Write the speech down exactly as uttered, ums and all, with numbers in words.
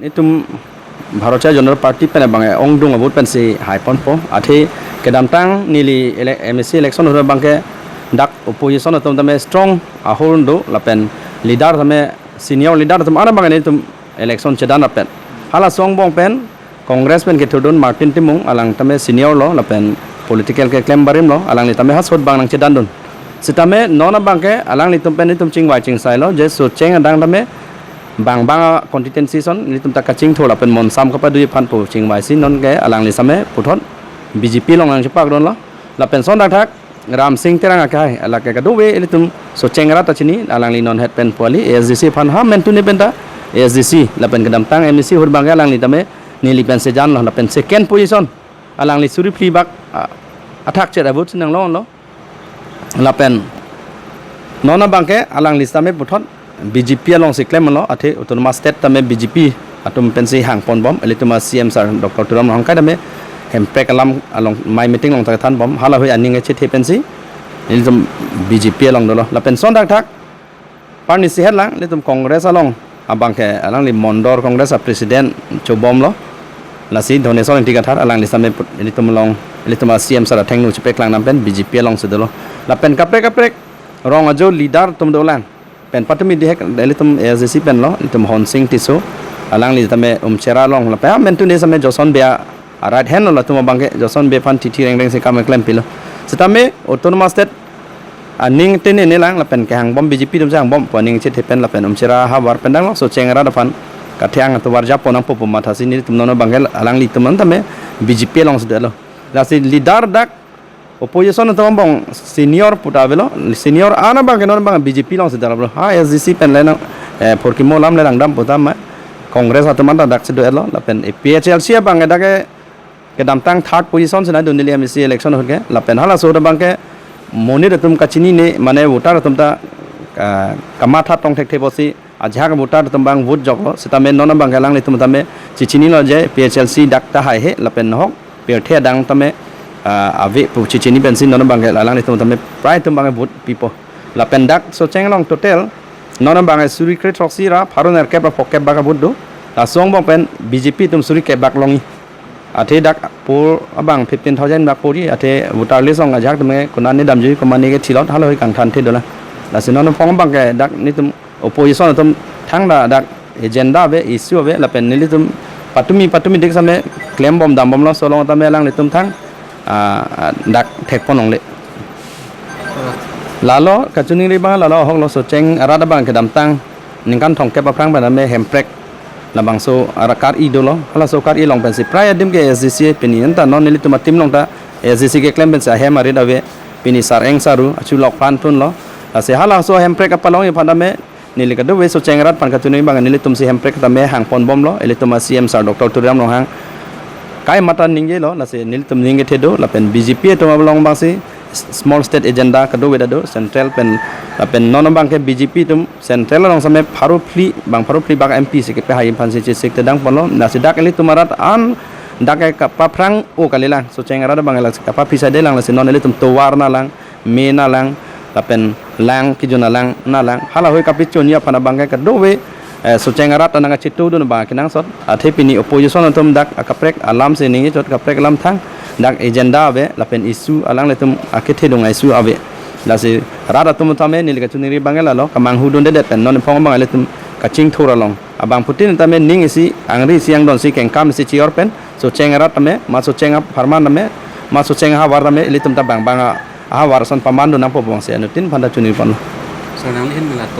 Itum Bharatiya Janata Party pen abang ongdung abut pensi haiponpo. Athe kedamtang neli ele-, M A C election ahut abangke dak opposition atum tame strong ahormu do lapen leader tame senior leader atum ana abang nelitum election chedan rapet. Halaso angbong pen Congress pen kethurdun Martin Timung alang tame senior lo lapen political keklem barim lo, alangli tame ha ahut abang nangchedandun. Sitame non abangke alanglitum pen itum chingvai chingsailo je Socheng adang tame bang bang a constituency ason ilitum ta kachingthur lapen monsam kapadu aphan pu chingvaisi nonke alangli tame puthot B J P along nangchepakdunlo. Lapen son dakthak Ramsing Terang akai alake kadokave ilitum Socheng arat ta chini, alangli non het pen puali A S D C aphan ha mentune penta A S D C lapen kedamtang M A C ahut abangke alangli tame neli pen sejanlo lapen second position alangli suri phli bak, ah, athak chet a-vote si nanglonglo. Lapen non abangke alangli tame puthot B J P alongsi klemlo, athe Autonomous State tame B J P atum pensi hangponbom, ilitum a C M sir Doctor Tuliram Ronghang kai tame Hemprek alam along mai meeting along ta thanbom, halahei aning chethe pensi ilitum B J P along dolo. Lapen son dakthak parni si hetlang ilitum Congress along abangke alangli Mondol Congress a president chobomlo. Lasi Dhoneswar Ingti Kathar alangli tame put-, ilitum along, ilitum a C M sir athengno chepaklang nam pen B J P alongsi dolo. Lapen kaprek kaprek rong ajo leader atum dolang. Pen patumi dihek ilitum A S D C penlo, ilitum Honsing Tisso alangli tame Umchera along lapen ha mentune tame Joson Bey a right hand lo, latum abangke Joson Bey aphan thithi rengreng si kam keklempilo. Sitame Autonomous State aning tene nelang lapen kehangbom B J P atum si hangbom pu aning chethe pen lapen Umchera havar pen danglo Socheng arat aphan kathe-ang atovar japon nangpo pu mathasi nelitum non abangke alanglitum non tame B J P alongsi dolo. Lasi leader dak opposition atum angbong senior puta avelo, senior ana abangke non abang B J P alongsi dalaplo. Ha A S D C pen le nang, eh, phurkimo alam le langdam puta ma Congress atum anta daksi do-etlo lapen A P H L C abangke dak kedamtang third position si nangdun neli M A C election ahut ke, lapen halaso ahut abangke monit atum kachinine mane voter atum ta, ah, kamatha tong thekthe pusi ajahak voter atum abang vote joklo, sitame non abangke alanglitum tame chechinilo je P H L C dak ta haihe lapen nahok pirthe adang tame, ah, ave pu chechini pensi non abangke alanglitum tame prai atum abangke vote pipo. Lapen dak Socheng along total non abangke suri kre throksi ra pharo nerkep ra phokep bak a-vote do. Laso angbong pen B J P atum suri kep bak longji. Athe dak poll abang fifteen thousand bak poll ji, athe voter list along ajahak tame konane damji komatne ke thilot halahei kangthanthe dolang. Lasi non aphong abangke dak nelitum opposition atum thangta dak agenda ave, issue ave, lapen nelitum patumi patumi dik tame klembom dambomlo, laso along tame alanglitum thang, ah, ah, dak thekpon longle. Lalo kachiningri abang lalo ahoklo, Socheng arat abang kedamtang ningkan thomkep aphrang pen tame Hemprek labangso arat kar-i dolo, halaso kar-i along pensi prai adim ke A S D C pini anta non nelitum a-team along ta A S D C keklem pensi ahem arit ave, pini Sar-eng Saru achulok aphan tunlo. Lasi halaso Hemprek apalongji aphan tame neli kadokave Socheng arat aphan kachiningri abang nelitum si Hemprek tame hangponbomlo, ilitum a C M sir Doctor Tuliram Ronghang kai mata ningjelo, lasi nelitum ningje thedo, lapen B J P atum along abangsi small state agenda kadokave ta do, central pen, lapen non abangke B J P atum central along tame pharo phli, bang pharo phli bak M P si kepahai aphansi chesik tedang ponlo, lasi dak ilitum arat an dak ke kapaphrang-o kalilang, Socheng arat abang la kapaphi sade lang, lasi non ilitum tovar nalang, me nalang, lapen lang kejun alang nalang, halahei kapachunji aphan abangke kadokave, eh, Socheng arat anang kachetudun abang kenangsot. Athe pini opposition atum dak akaprek alam si ningje chot, kaprek alam thang, dak agenda ave lapen issue alanglitum akethedung issue ave. Lasi rat atum tame neli kachiningri abang lalo, kamanghudundedet pen non aphong abang ilitum kachingthur along abangphutin tame ning isi angri isi angdon si kengkam isi chior pen Socheng arat tame, ma Socheng apharman tame, ma Socheng ahavar tame ilitum ta bang bang a ahavar ason pamandun nangpo pu abangsi anuttin aphanta chiningri ponlo. Sir, nangli hin melato.